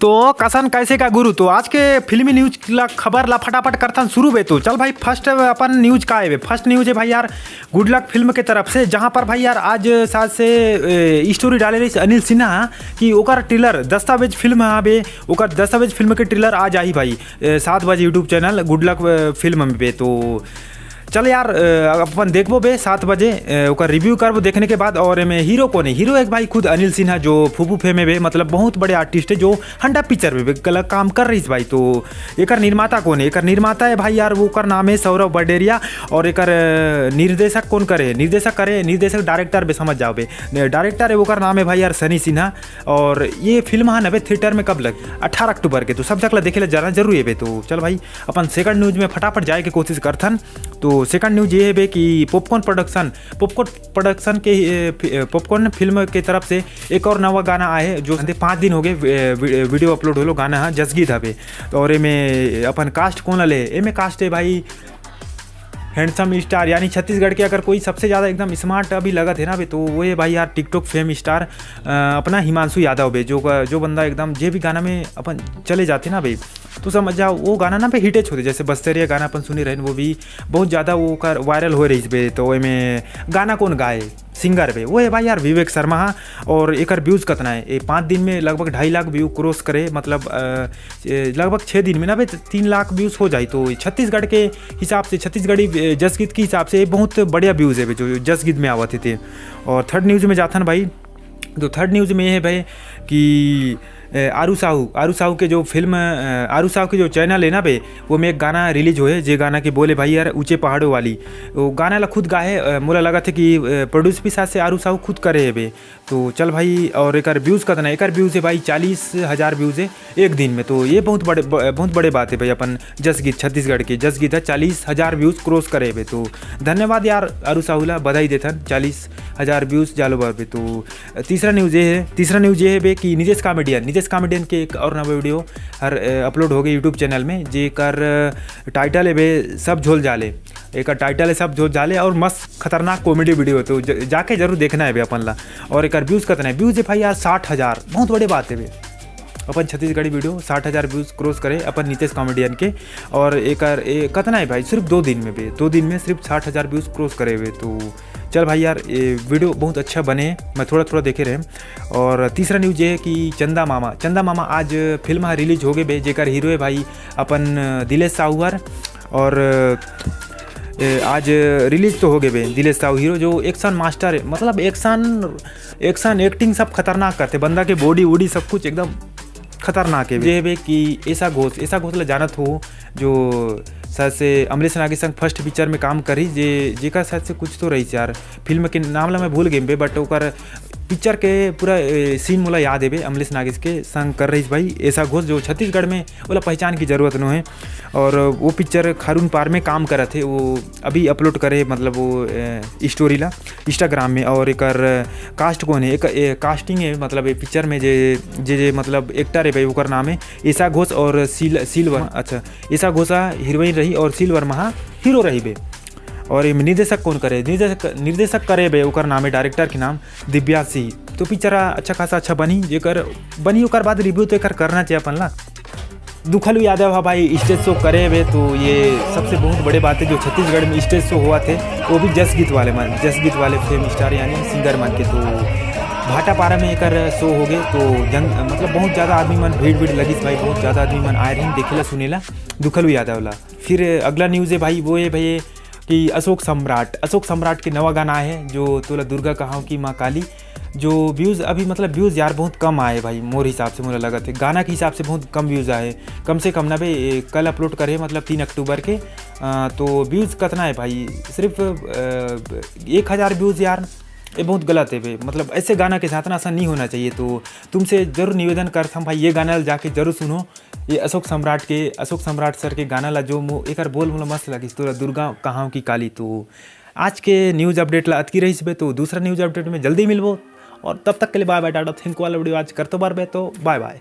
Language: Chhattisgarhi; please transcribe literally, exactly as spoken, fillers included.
तो कसन कैसे का गुरु, तो आज के फिल्मी न्यूज ला, खबर ला फटाफट करथन शुरू बे। तो चल भाई, फर्स्ट अपन न्यूज का है बे? फर्स्ट न्यूज है भाई यार, गुड लक फिल्म के तरफ से, जहाँ पर भाई यार आज साथ से स्टोरी डाले रही अनिल सिन्हा कि ओकर ट्रेलर, दस्तावेज फिल्म है बे, ओकर दस्तावेज फिल्म के ट्रेलर आज आई भाई सात बजे यूट्यूब चैनल गुड लक फिल्म में बे। तो चल यार, अपन देखबो बे सात बजे ओकर रिव्यू करबो देखने के बाद। और एमे हीरो कौन है? हीरो एक भाई खुद अनिल सिन्हा, जो फूफू फेम है बे, मतलब बहुत बड़े आर्टिस्ट है, जो हंडा पिक्चर में भी काम कर रही है भाई। तो एकर निर्माता कौन है? एकर निर्माता है भाई यार, वो कर नाम है सौरभ बडेरिया। और एकर निर्देशक कौन करे? निर्देशक करे, निर्देशक डायरेक्टर बे, समझ जाओ बे, डायरेक्टर है, ओकर नाम है भाई यार सनी सिन्हा। और ये फिल्म है नबे थिएटर में कब लग? अठारह अक्टूबर के। तो सब जगह देखे ला जाना जरूरी है बे। तो चल भाई, अपन सेकंड न्यूज में फटाफट जाए के कोशिश करथन। तो सेकंड न्यूज ये है बे कि पॉपकॉर्न प्रोडक्शन, पॉपकॉर्न प्रोडक्शन के पॉपकॉर्न फिल्म के तरफ से एक और नवा गाना आए, जो पाँच दिन हो गए वीडियो अपलोड होलो, गाना है जसगीत हबे। तो और एमे अपन कास्ट कौन ले? एमे कास्ट है भाई हैंडसम स्टार, यानी छत्तीसगढ़ के अगर कोई सबसे ज़्यादा एकदम स्मार्ट अभी लगत है ना बे, तो वो है भाई यार टिकटॉक फेम स्टार अपना हिमांशु यादव बे, जो जो बंदा एकदम जे भी गाना में अपन चले जाते ना बे, तो समझ जाओ वो गाना ना बे हिटेच होते। जैसे बस्तेरिया गाना अपन सुने रहे, वो भी बहुत ज़्यादा वो कर वायरल हो रही बे। तो एमे गाना कौन गाए? सिंगर बे वो है भाई यार विवेक शर्मा हा। और एकर व्यूज कितना है? ये पाँच दिन में लगभग ढाई लाख व्यू क्रॉस करे, मतलब लगभग छः दिन में ना बे तीन लाख व्यूज हो जाए। तो छत्तीसगढ़ के हिसाब से, छत्तीसगढ़ी जसगीत के हिसाब से बहुत बढ़िया व्यूज है बे, जो जसगीत में आवत थे। और थर्ड न्यूज में जाथन भाई, तो थर्ड न्यूज में ये है भाई कि आरू साहू, आरू साहू के जो फिल्म, आरू साहू के जो चैनल है ना बे, वो में एक गाना रिलीज हुए, जे गाना के बोले भाई यार ऊंचे पहाड़ों वाली, वो गाना ला खुद गाए। मोला लगा थे कि प्रोड्यूस भी साथ से आरू साहू खुद करे है बे। तो चल भाई, और एक व्यूज कितना है? एक व्यूज है भाई चालीस हज़ार व्यूज है एक दिन में। तो ये बहुत बड़े बहुत बड़े बात है भाई, अपन जसगीत, छत्तीसगढ़ के जसगीत है, चालीस हज़ार व्यूज क्रॉस करे बे। तो धन्यवाद यार आरू साहू ला, बधाई देथन, चालीस हज़ार व्यूज जालो बार बे। तो तीसरा न्यूज ये है, तीसरा न्यूज ये है बे कि नितेश कॉमेडियन, नितेश कॉमेडियन के एक और नवा वीडियो हर अपलोड हो गए यूट्यूब चैनल में, जेकर टाइटल है बे सब झोल जाले। एक टाइटल है सब झोल जाले और मस्त खतरनाक कॉमेडी वीडियो है, तो जाके जरूर देखना है बे अपन ला। और एक व्यूज कितना है? व्यूज है भाई यार साठ हज़ार, बहुत बड़े बात है बे। अपन छत्तीसगढ़ी वीडियो साठ हज़ार व्यूज क्रॉस करे अपन नितेश कॉमेडियन के। और एक कितना है भाई, सिर्फ दो दिन में बे, दो दिन में सिर्फ साठ हज़ार व्यूज क्रॉस करे हुए। तो चल भाई यार, ये वीडियो बहुत अच्छा बने, मैं थोड़ा थोड़ा देखे रहे। और तीसरा न्यूज ये है कि चंदा मामा, चंदा मामा आज फिल्म रिलीज हो गए बे, जेकर हीरो है भाई अपन दिलेश साहू हर। और आज रिलीज तो हो गए बे दिलेश साहू हीरो, जो एक्शन मास्टर है, मतलब एक्शन एक्शन एक्टिंग सब खतरनाक करते, बंदा के बॉडी वॉडी सब कुछ एकदम खतरनाक है। ये बे कि ऐसा घोष, ऐसा घोष ला जानत हो, जो शायद से अमलेश नागेश संग फर्स्ट पिक्चर में काम करी, जे जेकर शायद से कुछ तो रही यार, फिल्म के नाम ला मैं भूल गए बे, बट ओकर पिक्चर के पूरा सीन मोला याद है बे, अमलेश नागेश के संग कर रही भाई ऐसा घोष, जो छत्तीसगढ़ में ओला पहचान की जरूरत नो है। और वो पिक्चर खारून पार में काम करत है, वो अभी अपलोड करे, मतलब वो स्टोरी ला इंस्टाग्राम में। और एक कास्ट कौन है, एक कास्टिंग है, मतलब ये पिक्चर में जे जे जे मतलब एक्टर है भाई, ओकर नाम है ईशा घोष और सील सील वर्मा। अच्छा, ईशा घोषा हीरोइन रही और सील वर्मा हा हीरो रही बे। और ये निर्देशक कौन करे? निर्देशक निर्देशक करे बे, ओकर नाम है, डायरेक्टर के नाम दिव्या सिंह। तो पिक्चर अच्छा खासा अच्छा बनी, जेकर बनी ओकर बाद रिव्यू तो एकर करना चाहिए अपन ला। दुखलू यादव हा भाई स्टेज शो करे बे, तो ये सबसे बहुत बड़े बात है, जो छत्तीसगढ़ में स्टेज शो हुआ थे, वो भी जसगीत वाले मन, जसगीत वाले फेम स्टार यानी सिंगर मन के। तो भाटापारा में एकर शो हो गए, तो जन मतलब बहुत ज़्यादा आदमी मन भीड़ भीड़ लगिस भाई, बहुत ज़्यादा आदमी मन आए रहिन देखेला सुनेला दुखलू यादव ला। फिर अगला न्यूज़ है भाई, वो है भाई कि अशोक सम्राट, अशोक सम्राट के नवा गाना है जो तोला दुर्गा कहाव की माँ काली, जो व्यूज़ अभी मतलब व्यूज़ यार बहुत कम आए भाई, मोर हिसाब से मोला लगत है गाना के हिसाब से बहुत कम व्यूज़ आए। कम से कम ना बे, कल अपलोड करे मतलब तीन अक्टूबर के, तो व्यूज़ कितना है भाई? सिर्फ एक हज़ार व्यूज़ यार, ये बहुत गलत है बे। मतलब ऐसे गाना के साथ ना ऐसा नहीं होना चाहिए। तो तुमसे जरूर निवेदन करथम भाई, ये गाना ला जाके जरूर सुनो। ये अशोक सम्राट के, अशोक सम्राट सर के गाना ला जो मो एकर बोल मोला मस्त लगिस, तोला दुर्गा कहाव की काली। तो आज के न्यूज़ अपडेट ला अतकी रहिस बे, तो दूसरा न्यूज़ अपडेट में जल्दी मिलबो। और तब तक के लिए बाय बाय, टाटा, थैंक वाला वीडियो आज करतो बार बे, तो बाय बाय।